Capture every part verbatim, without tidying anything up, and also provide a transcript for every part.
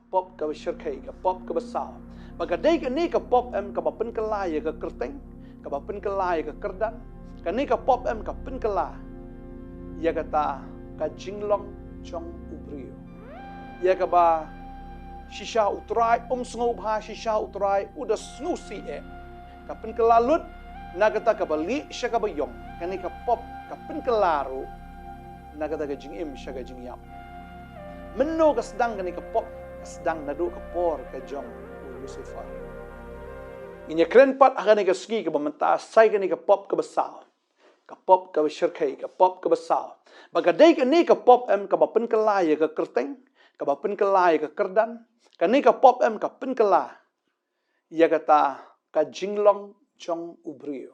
Pop kaba shyrkhei, ka pop kaba saw. Ba ka dei kane ka pop em kaba pynkylla ïa ka kyrteng, kaba pynkylla ïa ka kyrdan. Kane ka pop em ka pynkylla ïa kata ka jinglong jong u briew. Ïa kaba shisha U Trai um sngewbha, shisha U Trai u da sngewsih eh. Ka pynkylla lut na kata kaba lieh sha kaba ïong. Kane ka pop ka pynkylla ruh na kata ka jingim sha ka jingïap. Mynno ka sdang kane ka pop? Ka sdang naduh ka por ka jong u Lucifer. Ngin ïa kren pat ha kane ka sngi kaba mynta, sa ïa kane ka pop kaba saw, ka pop kaba shyrkhei, ka pop kaba saw. Ba ka dei kane ka pop em kaba pynkylla ïa ka kyrteng, kaba pynkylla ïa ka kyrdan. Kane ka pop em ka pynkylla ïa kata ka jinglong jong u briew.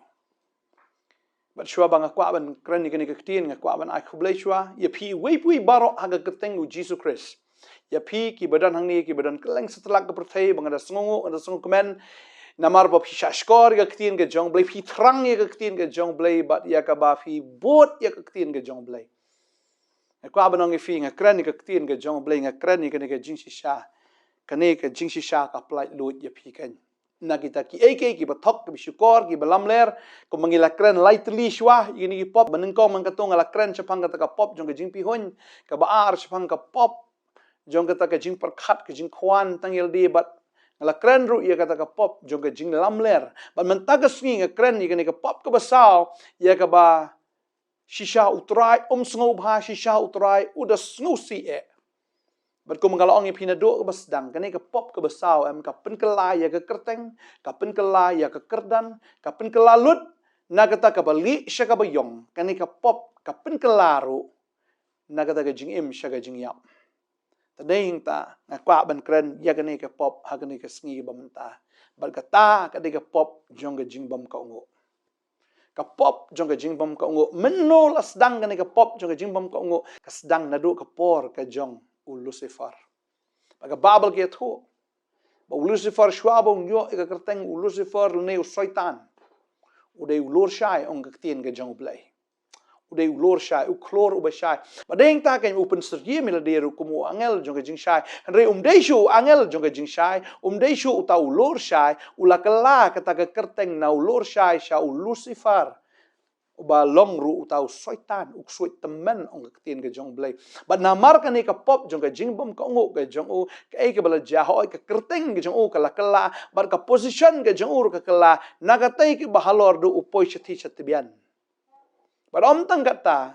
Bad shuwa ba nga kwah ban kren ïa kane ka ktien, nga kwah ban ai khublei shuwa ïa phi uwei pa uwei baroh ha ka kyrteng u Jisu Khrist. Ïa phi kiba don hangne, kiba don kylleng satlak ka pyrthei, ba nga da sngewnguh, nga da sngewkmen. Namar ba phi shahshkor ïa ka ktien ka jong U Blei, phi thrang ïa ka ktien ka jong U Blei, bad ïa kaba phi bud ïa ka ktien ka jong U Blei. Nga kwah ban ong ïa phi, nga kren ïa ka ktien ka jong U Blei, nga kren ïa kane ka jingshisha. Kane ka jingshisha ka pyllait luid ïa phi kan. Na kita kiei kiei kiba thok, kiba shukor, kiba lamler, kumba ngi la kren lai tylli shuwa, ïa kine ki pop, ba nyngkong man katto nga la kren shaphang kata ka pop jong ka jingpihuiñ, kaba ar shaphang ka pop jong kata ka jingpyrkhat, ka jingkwah tang ïalade, bad nga la kren ruh ïa kata ka pop jong ka jinglamler. Bad mynta ka sngi nga kren ïa kane ka pop kaba saw, ïa kaba shisha U Trai um sngewbha, shisha U Trai u da sngewsih eh. Bad kum nga la ong ïa phi naduh kaba sdang, kane ka pop kaba saw em ka pynkylla ïa ka kyrteng, ka pynkylla ïa ka kyrdan, ka pynkylla lut na kata kaba lieh sha kaba ïong. Kane ka pop ka pynkylla ruh na kata ka jingim sha ka jingïap. Te dei hangta nga kwah ban kren ïa kane ka pop ha kane ka sngi kaba mynta. Bad kata ka dei ka pop jong ka jingbymkohnguh. Ka pop jong ka jingbymkohnguh. Mynno la sdang kane ka pop jong ka jingbymkohnguh? Ka sdang naduh ka por ka jong u Lucifer. Ba ka Baibl ka ïathuh ba u Lucifer, shuwa ba un ïoh ïa ka kyrteng u Lucifer lane u Soitan, u dei u lur shai, ong ka ktien ka jong U Blei. U dei u lur shai, u khlur uba shai. Bad dei hangta kan u pynsyriem ïalade ruh kum u angel jong ka jingshai. Hynrei um dei shuh u angel jong ka jingshai, um dei shuh uta u lur shai, u la kylla kata ka kyrteng na u lur shai sha u Lucifer, uba long ruh uta u Soitan, u ksuid tymmen, ong ka ktien ka jong U Blei. Bad namar kane ka pop jong ka jingbymkohnguh ka jong u, kaei kaba la jia, hooid, ka kyrteng ka jong u ka la kylla, bad ka position ka jong u ruh ka kylla, na katei kaba halor duh u poi shathie shatbian. Bad ym tang kata,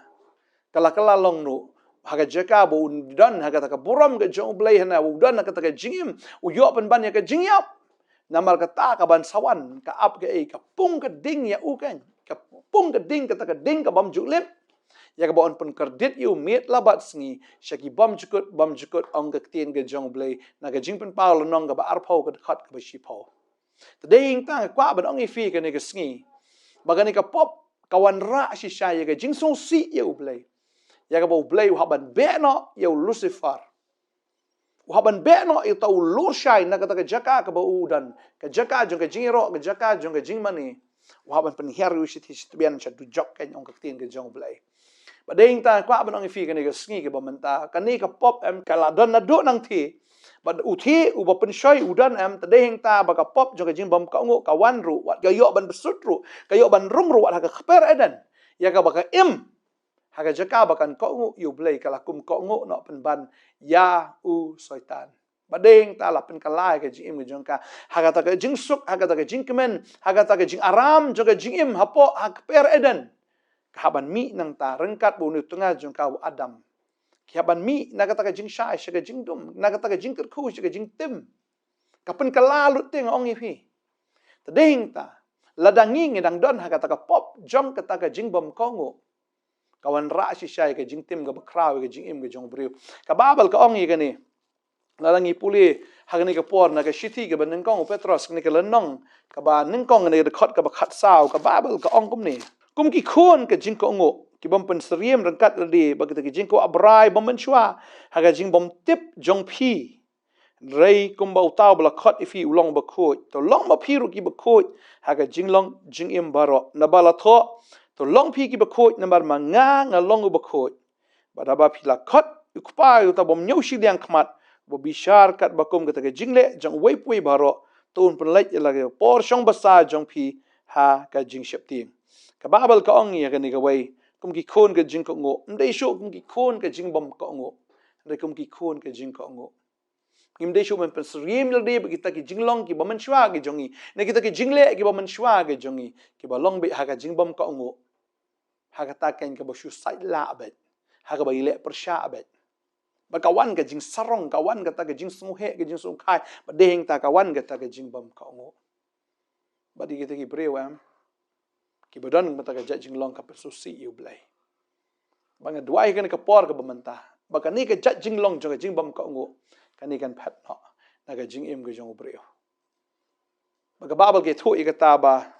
ka la kylla long ruh ha ka jaka ba u don ha kata ka burom ka jong U Blei, hana ba u don ha kata ka jingim, u ïoh pynban ïa ka jingïap. Namar kata ka ban sa wan, ka ap kaei, ka pung ka ding ïa u kan, ka pung ka ding, kata ka ding ka bym ju lip, ïa kaba yn pynkordit ïa u miet la bad sngi sha ki bymjukut bymjukut, ong ka ktien ka jong U Blei na ka Jingpynpaw lynnong kaba arphew, ka dkhot kaba shiphew. Te dei hangta nga kwah ban ong ïa phi kane ka sngi ba kane ka pop ka wanrah shisha ïa ka jingsngewsih ïa U Blei, ïa kaba U Blei u hap ban beh noh ïa u Lucifer. U hap ban beh noh ïa uta u lur shai na kata ka jaka kaba u don, ka jaka jong ka jingïaroh, ka jaka jong ka jingmane. U hap ban pynhiar ïa u shathie shatbian sha dujok kan, ong ka ktien ka jong U Blei. Bad dei hangta kwah ban ong ïa phi kane ka sngi kaba mynta, kane ka pop em ka la don naduh nangthie. Bad u thie uba pynshoi u don em, te dei hangta ba ka pop jong ka jingbymkohnguh ka wan ruh, wat ka ïoh ban bsut ruh, ka ïoh ban rung ruh wat ha ka kper Eden, ïa kaba ka im ha ka jaka ba kan kohnguh ïa U Blei, ka la kum kohnguh noh pynban ïa u Soitan. Bad dei hangta la pynkylla ïa ka jingim ka jong ka ha kata ka jingsuk, ha kata ka jingkmen, ha kata ka jingaram jong ka jingim hapoh ha kper Eden. Ka hap ban mih nangta ryngkat bad une u tnga jong ka u Adam. Ki hap ban mih na kata ka jingshai sha ka jingdum, na kata ka jingkyrkhu sha ka jingtim. Ka pynkylla lut te, nga ong ïa phi. Te dei hangta, lada ngi ngi dang don ha kata ka pop jong kata ka jingbymkohnguh, ka wanrah shisha ïa ka jingtim kaba khraw ïa ka jingim ka jong u briew. Ka Baibl ka ong ïa kane, lada ngi pule ha kane ka por na ka shithi kaba nyngkong u Petros, kane ka lynnong kaba nyngkong, kane ka dkhot kaba khatsaw, ka Baibl ka ong kumne: Kum ki khun ka jingkohnguh, ki bym pynsyriem ryngkat lade bad kita ki jingkwah brai bymman shuwa ha ka jingbymtip jong phi. Hynrei kumba uta uba la khot ïa phi u long bakhuid, to long ma phi ruh ki bakhuid ha ka jinglong jingim baroh. Naba la thoh, to long phi ki bakhuid namar ma nga nga long u bakhuid. Bad haba phi la khot ïa u Kpa, ïa uta bym ñiew shiliang khmat, ba bishar katba kum kata ka jingleh jong uwei pa uwei baroh, to un pynleit ïa la ka por shong basa jong phi ha ka jingsheptieng. Ka Baibl ka ong ïa kane kawei kum ki khun ka jingkohnguh, ym dei shuh kum ki khun ka jingbymkohnguh, hynrei kum ki khun ka jingkohnguh. Ngim dei shuh ban pynsyriem ïalade bad kita ki jinglong kiba mynshuwa ki jong ngi, na kita ki jingleh kiba mynshuwa ki jong ngi, kiba long beit ha ka jingbymkohnguh, ha kata keiñ kaba shu sait lah beit, ha kaba ïaleh pyrshah beit. Bad ka wan ka jingsarong, ka wan kata ka jingsngewheh, ka jingsngewkhia, bad dei hangta ka wan kata ka jingbymkohnguh. Bad ïa kita ki briew, em, kiba don kata ka jait jinglong ka pynsngewsih ïa U Blei. Ba nga duwai kane ka por kaba mynta ba kane ka jait jinglong jong ka jingbymkohnguh, kane kan phet noh na ka jingim ka jong u briew. Ba ka Baibl ka ïathuh ïa kata ba,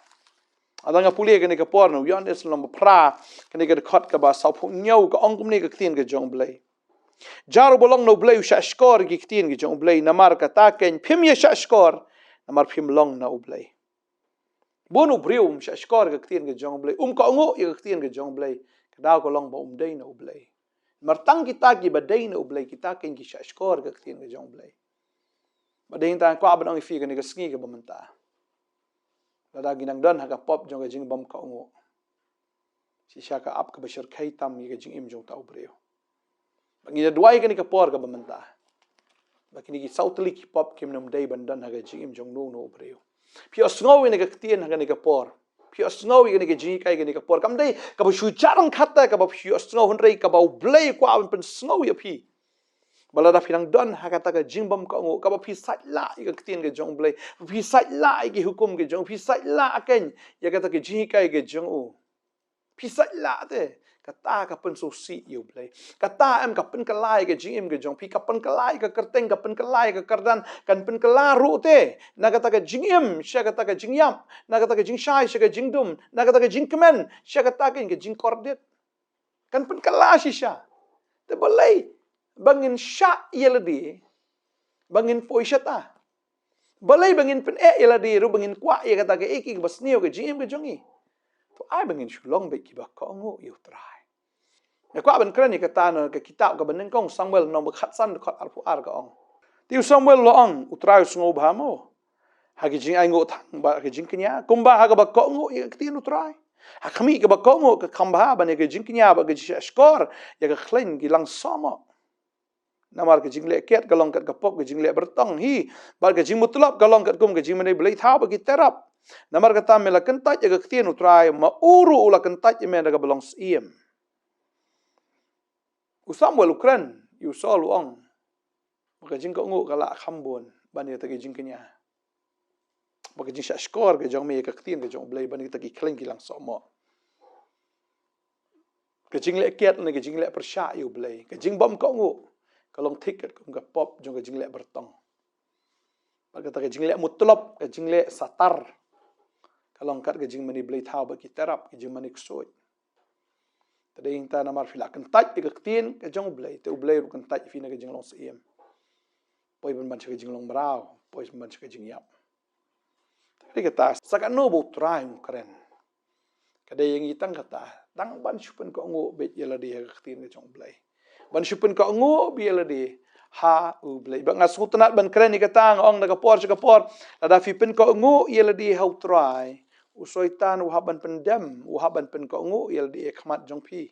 lada nga pule kane ka por na u Ïoannis lynnong ba phra, kane ka dkhot kaba sawphew hynñiew, ka ong kumne ka ktien ka jong U Blei: Jar uba long na U Blei u shah shkor ïa ki ktien ki jong U Blei, namar kata keiñ phim ïa shah shkor, namar phim long na U Blei. Bun u briew um shah shkor ïa ka ktien ka jong U Blei, um kohnguh ïa ka ktien ka jong U Blei, ka daw ka long ba um dei na U Blei. Namar tang kita kiba dei na U Blei, kita keiñ ki shah shkor ïa ka ktien ka jong U Blei. Bad dei hangta nga kwah ban ong ïa phi kane ka sngi kaba mynta, lada ngi nang don ha ka pop jong ka jingbymkohnguh, shisha ka ap kaba shyrkhei tam ïa ka jingim jong uta u briew. Ba ngi da duwai kane ka por kaba mynta ba kine ki saw tylli ki pop kim nym dei ban don ha ka jingim jong uno uno u briew. Phi ïohsngew ïa kane ka ktien ha kane ka por, phi ïohsngew ïa kane ka jinghikai ha kane ka por, kam dei kaba shu jar ryngkat te kaba phi ïohsngew, hynrei kaba U Blei u kwah ban pynsngew ïa phi. Ba lada phi nang don ha kata ka jingbymkohnguh, kaba phi sait lah ïa ka ktien ka jong U Blei, phi sait lah ïa ki hukum ka jong U, phi sait lah keiñ ïa kata ka jinghikai ka jong U, phi sait lah te, kata ka pynsngewsih ïa U Blei. Kata em ka pynkylla ïa ka jingim ka jong phi, ka pynkylla ïa ka kyrteng, ka pynkylla ïa ka kyrdan, kan pynkylla ruh te na kata ka jingim sha kata ka jingïap, na kata ka jingshai sha ka jingdum, na kata ka jingkmen sha kata keiñ ka jingkordit. Kan pynkylla shisha. Te balei ba ngin shah ïalade ba ngin poi shata? Balei ba ngin pyneh ïalade ruh ba ngin kwah ïa kata kaei kaei kaba sniew ka jingim ka jong ngi? To ai ba ngin shu long beit kiba kohnguh ïa U Trai. Nga kwah ban kren ïa kata na ka kitab kaba nyngkong Samuel lynnong ba khatsan dkhot arphew ar, ka ong: Te u Samuel u la ong, U Trai u sngewbha mo ha ka jingainguh thang bad ka jingkñia, kumba ha kaba kohnguh ïa ka ktien U Trai? Ha khmih, kaba kohnguh ka kham bha ban ïa ka jingkñia bad ka jingshah shkor ïa ka khleiñ ki langsohmoh. Namar ka jingleh kiad ka long kat ka pop ka jingleh byrtong hi, bad ka jingmutlop ka long katkum ka jingmane blei thaw bad ki terap. Namar kata me la kyntait ïa ka ktien U Trai, ma u ruh u la kyntait ïa me da kaba long syiem. U Samuel u kren ïa u Saul, u ong ba ka jingkohnguh ka lah kham bun ban ïa kata ka jingkñia, ba ka jingshah shkor ka jong me ïa ka ktien ka jong U Blei ban ïa kita ki khleiñ ki langsohmoh. Ka jingleh kiad ne ka jingleh pyrshah ïa U Blei, ka jingbymkohnguh, ka long thik katkum ka pop jong ka jingleh byrtong. Bad kata ka jingleh mutlop, ka jingleh satar, ka long kat ka jingmane blei thaw bad ki terap, ka jingmane ksuid. Te dei hangta namar phi la kyntait ïa ka ktien ka jong U Blei, te U Blei ruh u kyntait ïa phi na ka jinglong syiem. Poi pynban sha ka jinglong mraw, poi pynban sha ka jingïap. Te dei kata, sa katno ba U Trai un kren, ka dei ïa ngi tang kata, tang ban shu pynkohnguh beit ïalade ha ka ktien ka jong U Blei. Ban shu pynkohnguh beit ïalade ha U Blei. Ba nga sngewtynnat ban kren ïa kata, nga ong na ka por sha ka por, lada phi pynkohnguh ïalade ha U Trai, u Soitan u hap ban pyndem, u hap ban pynkohnguh ïalade ha khmat jong phi.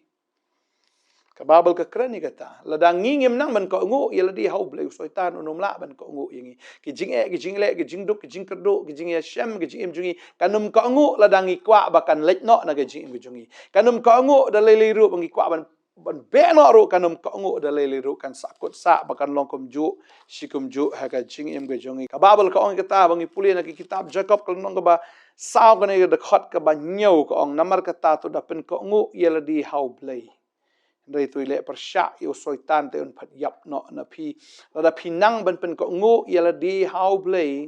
Ka Baibl ka kren ïa kata, lada ngi ngim nang ban kohnguh ïalade ha U Blei, u Soitan un ym lah ban kohnguh ïa ngi. Ki jingeh, ki jingleh, ki jingduk, ki jingkyrduh, ki jingïashem, ki jingim jong ngi kan ym kohnguh lada ngi kwah ba kan leit noh na ka jingim ka jong ngi. Kan ym kohnguh da lei lei ruh ba ngi kwah ban, ban beh noh ruh, kan ym kohnguh da lei lei ruh, kan sahkut sah ba kan long kumjuh shi kumjuh ha ka jingim ka jong ngi. Ka Baibl ka ong ïa kata, ba ngi pule na ka kitab Jakob ka lynnong kaba saw, kane ka dkhot kaba hynñiew, ka ong: Namar kata to da pynkohnguh ïalade ha U Blei, hynrei to ïaleh pyrshah ïa u Soitan, te un phet ïap noh na phi. Lada phi nang ban pynkohnguh ïalade ha U Blei,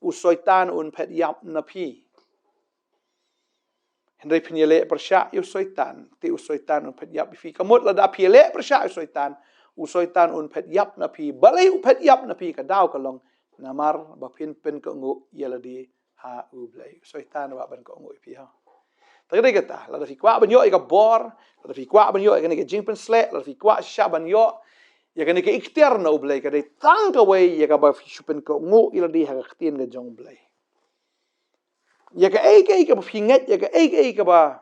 u Soitan un phet ïap na phi. Hynrei phin ïaleh pyrshah ïa u Soitan, te u Soitan un phet ïap ïa phi. Ka mut lada phi ïaleh pyrshah ïa u Soitan, u Soitan un phet ïap na phi. Balei u phet ïap na phi? Ka daw ka long namar ba phin pynkohnguh ïalade ha U Blei. U Soitan u hap ban kohnguh ïa phi, ha. Te ka dei kata, lada phi kwah ban ïoh ïa ka bor, lada phi kwah ban ïoh ïa kane ka jingpynshlur, lada phi kwah shisha ban ïoh Ïa kane ka iktiar na U Blei ka dei tang kawei ïa kaba phi shu pynkohnguh ïa lade ha ka ktien ka jong U Blei. Ïa kaei kaei kaba phi ngeit, ïa kaei kaei kaba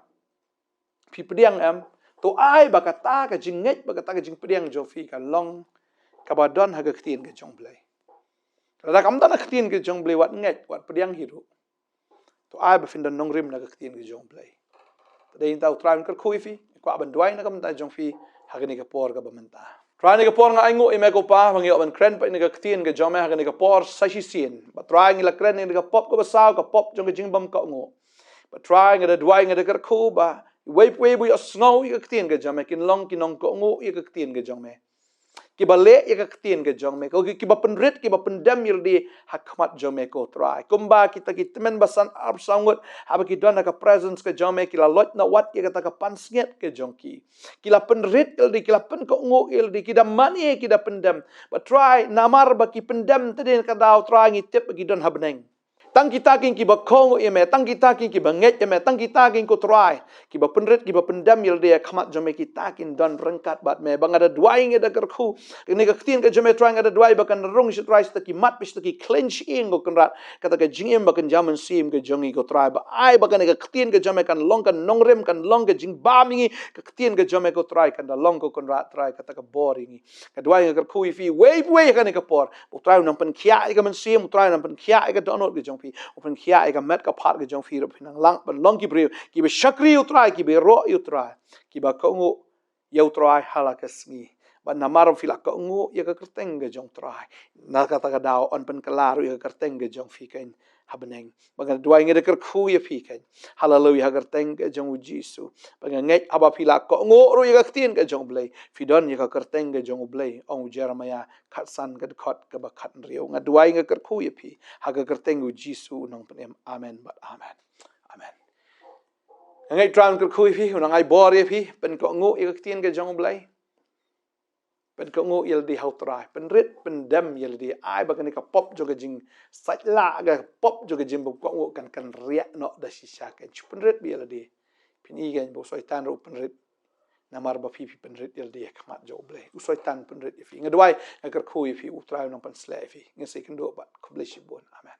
phi pdiang em, to ai ba kata ka jingngeit, ba kata ka jingpdiang jong phi kan long kaba don ha ka ktien ka jong U Blei. Lada kam don ha ka ktien ka jong U Blei, wat ngeit, wat pdiang hi ruh, to ai ba phin don nongrim na ka ktien ka jong U Blei. Te dei ïa kata U Trai un kyrkhu ïa phi. Kwah ban duwai na ka bynta jong phi ha kane ka por kaba mynta. Trai, ha kane ka por nga ainguh ïa me ko Pa, ba ngi ïoh ban kren pat ïa kane ka ktien ka jong me ha kane ka por sa shisien. Bad Trai, ngi la kren ïa kane ka pop kaba saw, ka pop jong ka jingbymkohnguh. Bad Trai, nga da duwai, nga da kyrkhu ba iwei pa iwei ba ïohsngew ïa ka ktien ka jong me kin long ki nongkohnguh ïa ka ktien ka jong me, kiba leh ïa ka ktien ka jong me, ko ki, kiba pynrit, kiba pyndem ïa lade ha khmat jong me ko Trai. Kumba kita ki tymmen basan arphew saw ngut, haba ki don ha ka presence ka jong me, ki la loit noh wat ïa kata ka pansngiat ka jong ki. Ki la pynrit ïa lade, ki la pynkohnguh ïa lade, ki da mane, ki da pyndem. Bad Trai, namar ba ki pyndem, te dei na kata ka daw Trai ngi tip ba ki don ha bneng. Tang kita kin kiba kohnguh ïa me, tang kita kin kiba ngeit ïa me, tang kita kin ko Trai kiba pynrit, kiba pyndem ïa lade ha khmat jong me, kita kin don ryngkat bad me. Ba nga da duwai, nga da kyrkhu, kane ka ktien ka jong me Trai, nga da duwai ba kan rung sha Trai sha kita ki mat, sha kita ki khlem shyieng ko Kynrad, kata ka jingim ba kan jam mynsiem ka jong ngi ko Trai. Ba ai ba kane ka ktien ka jong me kan long ka nongrim, kan long ka jingbam ïa ngi, ka ktien ka jong me ko Trai kan da long ko Kynrad Trai kata ka bor ïa ngi. Nga duwai, nga kyrkhu ïa phi, wei pa wei ha kane ka por, U Trai un nang pynkhiah ïa ka mynsiem, U Trai un nang pynkhiah ïa ka dohnud ka jong phi, un pynkhiah ïa ka met ka phad ka jong phi, ruh phi nang lah ban long ki briew kiba shakri U Trai, kiba ïaroh ïa U Trai, kiba kohnguh ïa U Trai ha la ka sngi. Bad namar phi la kohnguh ïa ka kyrteng ka jong U Trai, na kata ka daw yn pynkylla ruh ïa ka kyrteng ka jong phi keiñ ha bneng. Ba nga da duwai, nga da kyrkhu ïa phi keiñ. Haleluia, ha ka kyrteng ka jong U Jisu. Ba nga ngeit haba phi la kohnguh ruh ïa ka ktien ka jong U Blei, phi don ïa ka kyrteng ka jong U Blei, ong u Jeremaïah khatsan ka dkhot kaba khathynriew. Nga duwai, nga kyrkhu ïa phi ha ka kyrteng U Jisu u nongpynim. Amen bad amen. Amen. Nga ngeit Trai un kyrkhu ïa phi, un nang ai bor ïa phi, pynkohnguh ïa ka ktien ka jong U Blei. Pynkohnguh ïa lade ha U Trai, pynrit pyndem ïa lade, ai ba kane ka pop jong ka jingsaitlah, ka pop jong ka jingbymkohnguh kan, kan riah noh da shisha keiñ. Shu pynrit beit ïa lade. Phin i keiñ ba u Soitan ruh u pynrit. Namar ba phi, phi pynrit ïa lade ha khmat jong U Blei, u Soitan pynrit ïa phi. Nga duwai, nga kyrkhu ïa phi, U Trai un nang pynsleh ïa phi. Ngin sa ïakynduh pat. Khublei shibun. Amen.